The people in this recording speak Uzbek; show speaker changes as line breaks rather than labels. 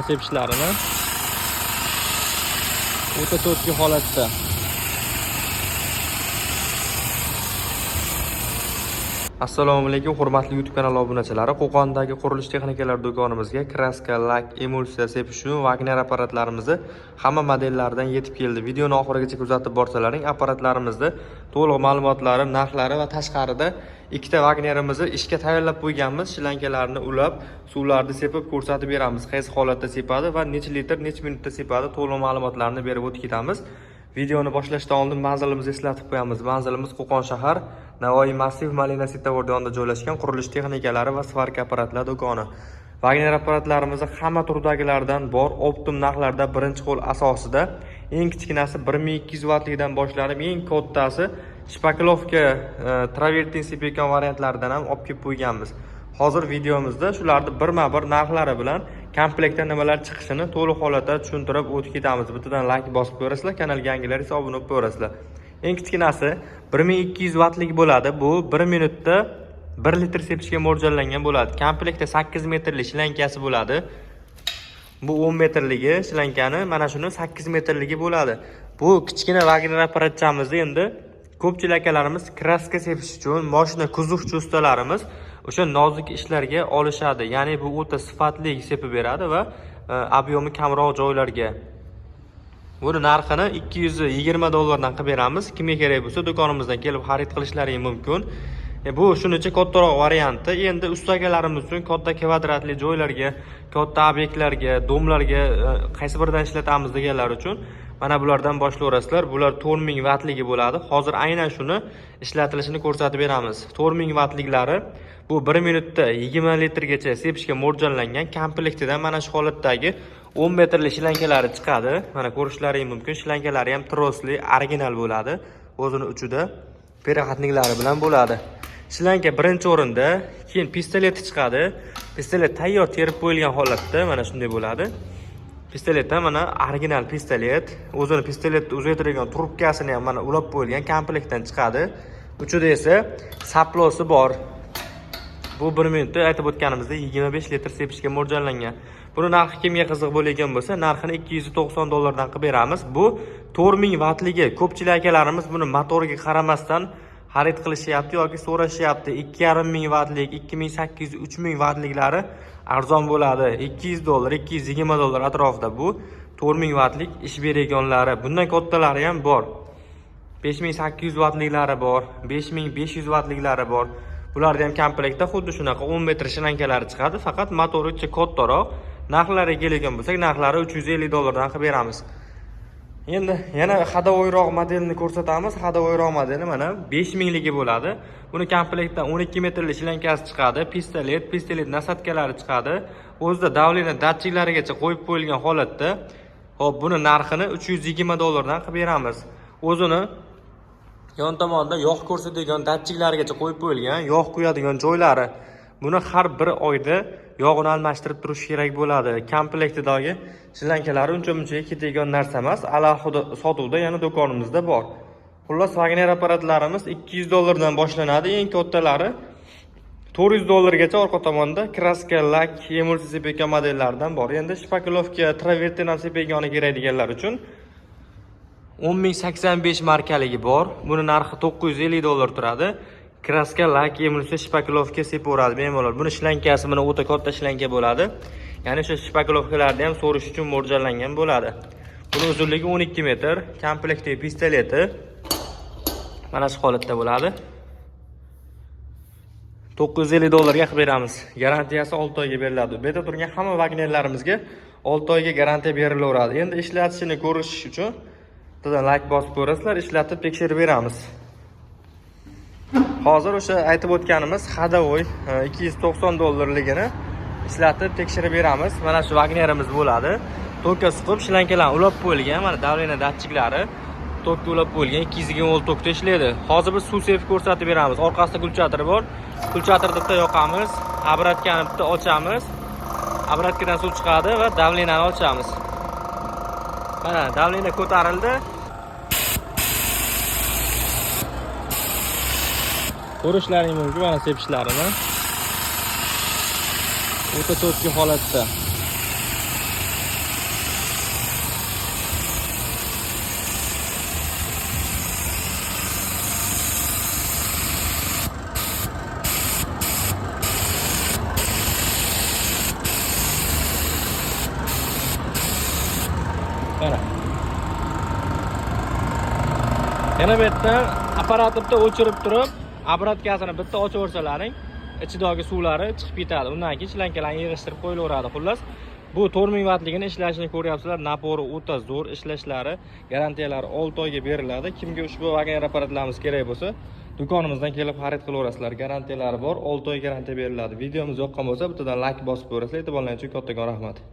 Sepishlarini o'ta cho'tki holatda. Assalomu alaykum, hurmatli YouTube kanali obunachilari. Qo'qondagi qurilish texnikalari do'konimizga kraska, lak, emulsiya sepish uchun Wagner apparatlarimizni hamma modellaridan yetib keldi. Videoni oxirigacha kuzatib borsalaring, apparatlarimizni to'liq ma'lumotlari, narxlari va tashqarida ikkita Wagnerimizni ishga tayyorlab qo'yganmiz. Shlankalarni ulab, suvlarni sepib ko'rsatib beramiz. Qaysi holatda sepadi va necha litr, necha minutda sepadi, to'liq ma'lumotlarni berib o'tib ketamiz. Videoni boshlashdan oldin manzilimizni eslatib qo'yamiz. Manzilimiz Qo'qon shahar, Navoiy massiv Malina Svetofor yonida joylashgan qurilish texnikalari va svarka apparatlar do'koni. Wagner apparatlarimizni hamma turdagilaridan bor, optim narxlarda, birinchi qo'l asosida. Eng kichkinasi 1200 vattlikdan boshlanib, eng kattasi shpaklovka, travertin sepayotgan variantlaridan ham olib kelib qo'yganmiz. Hozir videomizda shularni birma-bir narxlari bilan komplektda nimalar chiqishini to'liq holatda tushuntirib o'tib ketamiz. Bittadan like bosib qo'yasizlar, kanalga yangilar esa obuna bo'lib qo'yasizlar. Eng kichkinasi 1200 vattlik bo'ladi. Bu 1 minutda 1 litr sepishga mo'ljallangan bo'ladi. Komplektda 8 metrli shlankasi bo'ladi. Bu 10 metrligi shlankani, mana shuni 8 metrligi bo'ladi. Bu kichkina Wagner apparatchamizni endi ko'pchilik akalarimiz kraska sepish uchun, moshina kuzovchi ustalarimiz o'sha nozik ishlarga olishadi. Ya'ni bu o'ta sifatli sepib beradi va объем i kamroq joylarga. Buni narxini 220 dollardan qilib beramiz. Kimga kerak bo'lsa, do'konimizdan kelib xarid qilishlari mumkin. Bu shunicha kattaroq varianti. Endi usta akalarimiz uchun katta kvadratli joylarga, katta obyektlarga, domlarga qaysi biridan ishlatamiz deganlar uchun mana bulardan boshlayverasizlar. Bular 4000 vattligi bo'ladi. Hozir aynan shuni ishlatilishini ko'rsatib beramiz. 4000 vattliklari bu 1 minutda 20 litrgacha sepishga mo'ljallangan. Komplektidan mana shu holatdagi 10 metrli shlankalari chiqadi. Mana ko'rishlaring mumkin. Shlankalari ham trosli, original bo'ladi. O'zini uchida переходник lari bilan bo'ladi. Shlanka birinchi o'rinda, keyin pistoleti chiqadi. Pistolet tayyor terib qo'yilgan holatda mana shunday bo'ladi. Pistoletda mana original pistolet, o'zini pistoletni uzaytiradigan trubkasini ham mana ulab qo'yilgan, komplektdan chiqadi. Uchida esa saplosi bor. Bu 1 minutda aytib o'tganimizdek 25 litr sepishga mo'ljallangan. Buni narxi kimga qiziq bo'lgan bo'lsa, narxini 290 dollardan qilib beramiz. Bu 4000 vattligi. Ko'pchilik akalarimiz buni motoriga qaramasdan xarid qilishyapti yoki so'rashyapti. 2500 vattlik, 2800, 3000 vattliklari arzon bo'ladi. 200 dollar, 220 dollar atrofida bu 4000 vattlik ish beradiganlari. Bundan kattalari ham bor. 5800 vattliklari bor, 5500 vattliklari bor. Bularni ham komplektda xuddi shunaqa 10 metr shlankalari chiqadi, faqat motori kattaroq. Narxlariga keladigan bo'lsak, narxlari 350 dollardan qilib beramiz. Endi yana ходовой roq modelini ko'rsatamiz. Ходовой roq modeli mana 5000 ligi bo'ladi. Buni komplektdan 12 metrli shlankasi chiqadi, pistolet, pistolet насадка lari chiqadi. O'zida давление datchiklarigacha qo'yib qo'yilgan holatda. Xo'p, buni narxini 320 dollardan qilib beramiz. O'zini yon tomonida yog' ko'rsatadigan datchiklarigacha qo'yib qo'yilgan, yog' quyadigan joylari. Buni har bir oyda yog'ini almashtirib turish kerak bo'ladi. Komplektidagi shlankalari uncha munchaga ketadigan narsa emas. Alohida sotuvda, yana do'konimizda bor. Xullas, Wagner apparatlarimiz 200 dollardan boshlanadi. Eng kattalari 400 dollargacha orqa tomonda kraska, lak, emulsiya sepayotgan modellaridan bor. Endi shpaklovka, travertin ham sepayotgani kerak deganlar uchun 10085 markaligi bor. Buni narxi 950 dollar turadi. Kraska, lak, emulsiya, shpaklovka sepaveradi bemalol. Buni shlankasi mana o'ta katta shlanka bo'ladi. Ya'ni o'sha shpaklovkalarni ham so'rish uchun mo'ljallangan bo'ladi. Buni uzunligi 12 metr, komplektdagi pistoleti mana shu holatda bo'ladi. 950 dollarga qilib beramiz. Garantiyasi 6 oyga beriladi. Bu yerda turgan hamma Wagnerlarimizga 6 oyga garantiya berilaveradi. Endi ishlatishini ko'rish uchun bittadan like bosib ko'rasizlar, ishlatib tekshirib beramiz. Hozir o'sha aytib o'tganimiz ходовой 290 dollarligini ishlatib tekshirib beramiz. Mana shu Wagnerimiz bo'ladi. Tokka suqib, shlankalarni ulab qo'yilgan, mana давление datchiklari tokka ulab qo'yilgan, 220 volt tokda ishlaydi. Hozir biz suv sepib ko'rsatib beramiz. Orqasida включатель bor. Включатель ni bitta yoqamiz, обратка ni bitta ochamiz. Обратка dan suv chiqadi va давление ni ochamiz. Mana давление ko'tarildi. Ko'rishlaring mumkin mana sepishlarini. O'ta cho'tki holatda. Yana bu yerda apparat bitta o'chirib turib, обработка sini bitta ochib yuborsalaring, ichidagi suvlari chiqib ketadi. Undan keyin shlankalarni yig'ishtirib qo'yilaveradi. Xullas, bu 4000 vattligini ishlashini ko'ryapsizlar. Напор i o'ta zo'r, ishlashlari, garantiyalari 6 oyga beriladi. Kimga ushbu Wagner apparatlarimiz kerak bo'lsa, do'konimizdan kelib xarid qilaverasizlar. Garantiyalari bor, 6 oy garantiya beriladi. Videomiz yoqqan bo'lsa, bittadan like bosib ko'rasizlar. E'tiborlaringiz uchun kattakon rahmat.